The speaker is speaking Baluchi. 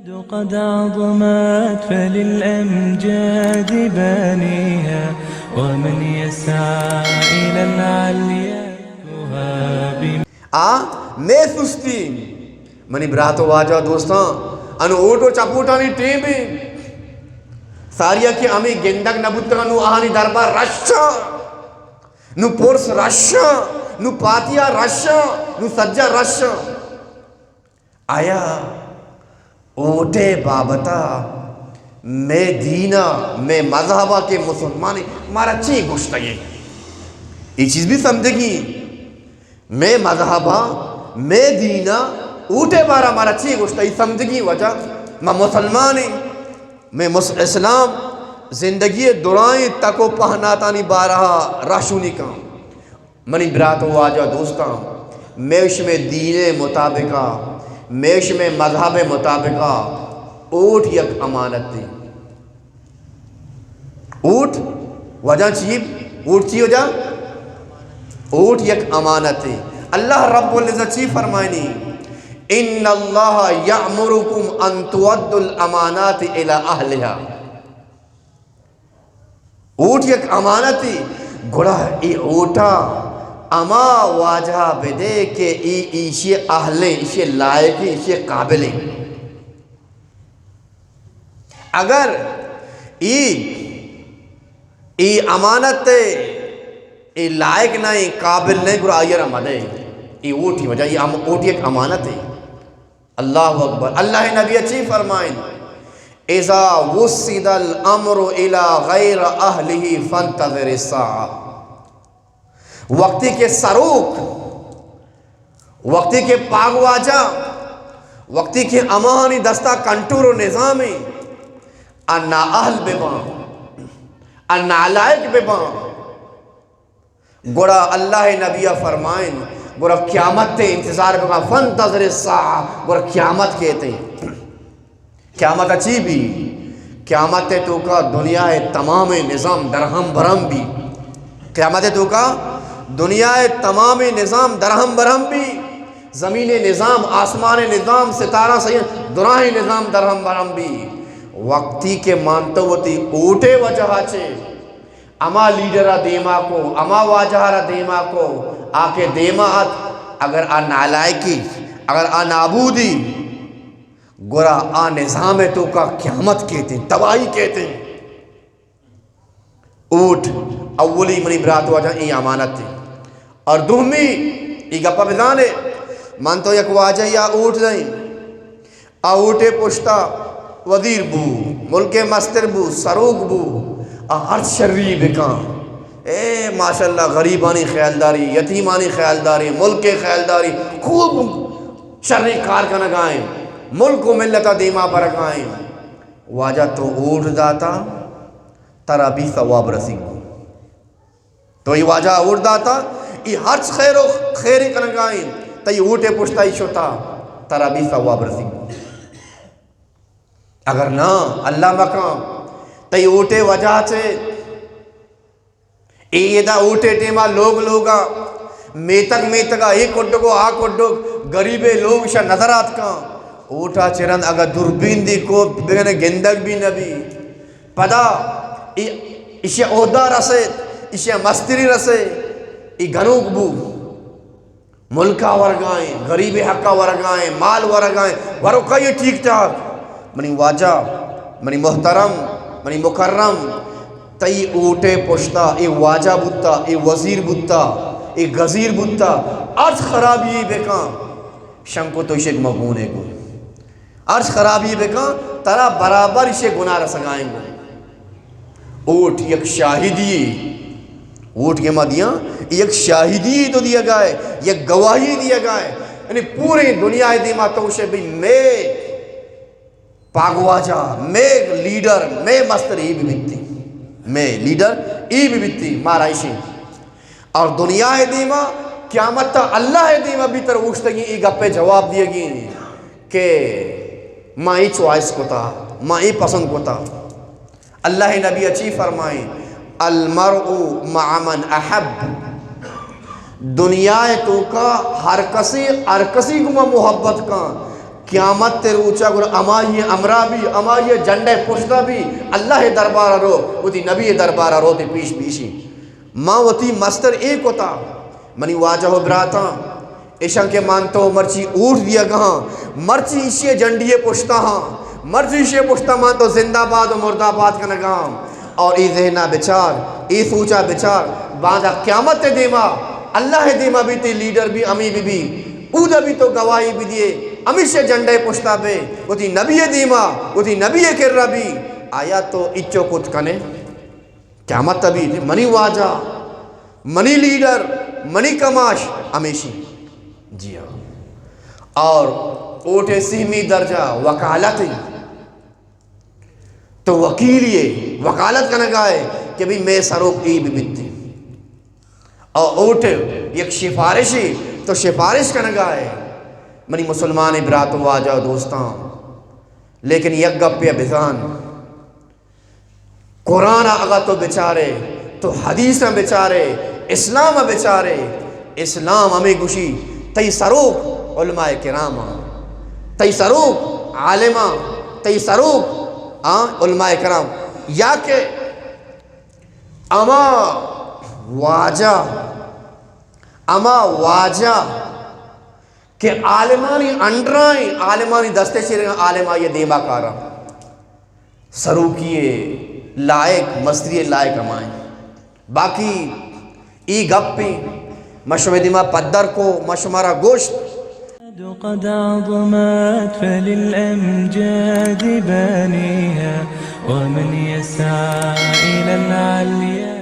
قد عظمت فللأمجاد بانيها، ومن يسعى إلى العليا يهاب. آ، مے سستی، منی برات و واجہ دوستاں، انو اوٹ و چپوٹانی ٹیم ایں۔ ساریا کہ ہمے گندگ نہ بوتگاں، نو آہانی دربار رشاں، نو پرس رشاں، نو پاتیا رشاں، نو سجا رشاں۔ آیا اوٹے بابتا مے دینا، مے مذہبا کہ مسلمانے مارا چی گوشتگے؟ اے چیز بھی سمجھگی۔ مے مذہبا، مے دینا، اوٹے بارا مارا چی گوشتگی؟ سمجھگی وجہ ما مسلمانے، مے مس-، اسلام زندگی درائیں تک و پہناتانی بارہا راشونی کن۔ منی برات و واجہ دوستاں، مئے شمئے دین ء مطابقا، مئے شمئے مذہب ء مطابقا، اوٹ یک امانت ء۔ اوٹ وجہ چی؟ اوٹ چی وجہ؟ اوٹ یک امانت ء۔ اللہ رب العزت چی فرمائنی؟ ان اللہ یأمرکم ان تؤدوا الامانات الی اہلها۔ اوٹ یک امانتے، گڑا اے اوٹا ہما واجہ بدے کہ اے ایشی اہلیں، ایشی لائقیں، ایشی قابلیں۔ اگر اے، اے امانت اے، اے لائق نہ ایں، قابل نہ ایں، گڑا آئی را مدے۔ اے اوٹی وجہ، اے ام-، اوٹ یک امانت اے۔ اللہ اکبر۔ اللہ نبی چی فرمائن؟ اذا وسد الامر الی غیر اہلہ فانتظر الساعہ۔ وقتی کہ سروک، وقتی کہ پاگواجہ، وقتی کہ امانی دستا کنٹرول و نظام ایں، آ نااہل بباں، آ نالائق بباں، گڑا اللہ نبی فرمائن، گڑا قیامت تے انتظار بکن، فانتظر الساعہ، گڑا قیامت کیتے۔ قیامت چی بی؟ قیامت تے توکا دنیا ء تمام نظام درہم برہم بی۔ قیامت تے توکا دنیا ء تمام نظام درہم برہم بی۔ زمین نظام، آسمان نظام، ستارہ سہی، دراہیں نظام درہم برہم بی۔ وقتی کہ مانتو وتی اوٹے وجہ چے ہما لیڈر ء دیما کو، ہما واجہ ء را دیما کو، آ کہ دیما ات، اگر آ نالائقی، اگر آ نابودی، گڑا آ نظام ء توکا قیامت کیتیں، تباہی کیتیں۔ اوٹ اولی منی برات واجہ اے امانت ایں۔ اور دومی، اے گپا بزانے، من تو یک واجہ یا اوٹ دیں، آ اوٹے پشتا وزیر بو، ملک مستر بو، سروک بو، آ ہر شری بکاں۔ اے ماشاءاللہ، غریبانی خیالداری، یتیمانی خیالداری، ملک خیالداری، خوب شری کار کنگائیں، ملک و ملتا دیما برگائیں۔ واجہ تو اوٹ داتا، ترا بھی ثواب رسیگ بو۔ تو ای واجہ اوٹ داتا، ای ہرچ خیر و خیری کنگائیں، تئی اوٹے پشتا ای شتا، ترا بھی ثواب رسیگ بو۔ اگر نا، اللہ مکان، تئی اوٹے وجہ چے، ای ادا اوٹے ٹیما لوگ لوگا، میتگ میتگا، اے کڈگو آ کڈگ، غریبے لوگ شا نظر آتکاں۔ اوٹا چرند اگا دوربین دی کو بگنے گندگ بھی نبی۔ پدا ای-، ایشی عہدہ رسیت، ایشی مستری رسیت، ای گنوک بو۔ ملکا ورگائیں، غریب حقا ورگائیں، مال ورگائیں، ورو کئی ٹھیک ٹھاک۔ منی واجہ، منی محترم، منی مکرم، تئی اوٹے پشتا، اے واجہ بوتا، اے وزیر بوتا، اے گزیر بوتا، ہرچ خرابی بکاں، شنکو تو ایشی مگونے گو۔ ہرچ خرابی بکاں، ترا برابر ایشی گناہ رسگائیں گو۔ اوٹ یک شاہدی، اوٹ کہ ما دیاں، یک شاہدی تو دیا گائے، یک گواہی دیا گائے۔ یعنی پورے دنیا دیما تو شے بھی مے پاگواجہ، مے لیڈر، مے مستر ای بھی بیتی، مے لیڈر ای بھی بیتی، مارا ایشی۔ اور دنیا دیما قیامت تا اللہ دیما بھی تر اوشتگی ای گپے جواب دیگی کہ ما ای چوائس کتا، ما ای پسند کتا۔ اللہ نبی اچی فرمائیں، المرء مع من احب۔ دنیا توکا ہر کسی، ہر کسی گما محبت کن، قیامت ءِ روچا گڑا ہمائی ءِ ہمراہ بی، ہمائی ءِ جنڈ ءِ پشتا بی، اللہ ءِ دربارا رو، وتی نبی ءِ دربارا رو، تی پیش بیشی۔ ما وتی مستر اے کتا، منی واجہ و براتاں، ایشاں کہ مان تو مرچی اوٹ دیگا ہاں، مرچی ایشی ءِ جنڈی ءِ پشتا ہاں، مرچی ایشی ءِ پشتا مان تو زندہ باد و مردہ باد کنگا ہاں۔ اور اے ذہنا بچار، اے سوچا بچار، باندا قیامت ءِ دیما، اللہ ءِ دیما بی تی لیڈر بی ہمے بی بی، اودا بی تو گواہی بدیے، ہمیشی ءِ جنڈ ءِ پشتا بے، وتی نبی ءِ دیما، وتی نبی ءِ کرا بی، آیا تو اچو کت کنے؟ قیامت ءَ بی منی واجہ، منی لیڈر، منی کماش ہمیشی۔ جی ہاں۔ اور اوٹ ءِ سیمی درجہ وکالت ایں۔ تو وکیلے، وکالت کنگا ئے کہ بھئی مئے سروک اے بہ بیت۔ اور اوٹ یک سفارشے، تو سفارش کنگا ئے۔ منی مسلمان برات و واجہ و دوستاں، لیکن یک گپے بزان، قرآن ءَ اگاں تو بچارے، تو حدیثاں بچارے، اسلام ءَ بچارے، اسلام ہمے گوشی، تئی سروک علماء کرام آں، تئی سروک عالم آں، تئی سروک، آں، علماء کرام، یا کہ ہما واجہ، ہما واجہ کہ عالمانی انڈرائیں، عالمانی دستے چیریں، عالم آئی دیما کارا۔ سروکی لائق، مستری لائق ہمائیں۔ باقی ای گپیں، ما شمے دیما پدر کو، ما شمارا گوشت۔ قد عظمت فللأمجاد بانيها، ومن يسعى إلى العليا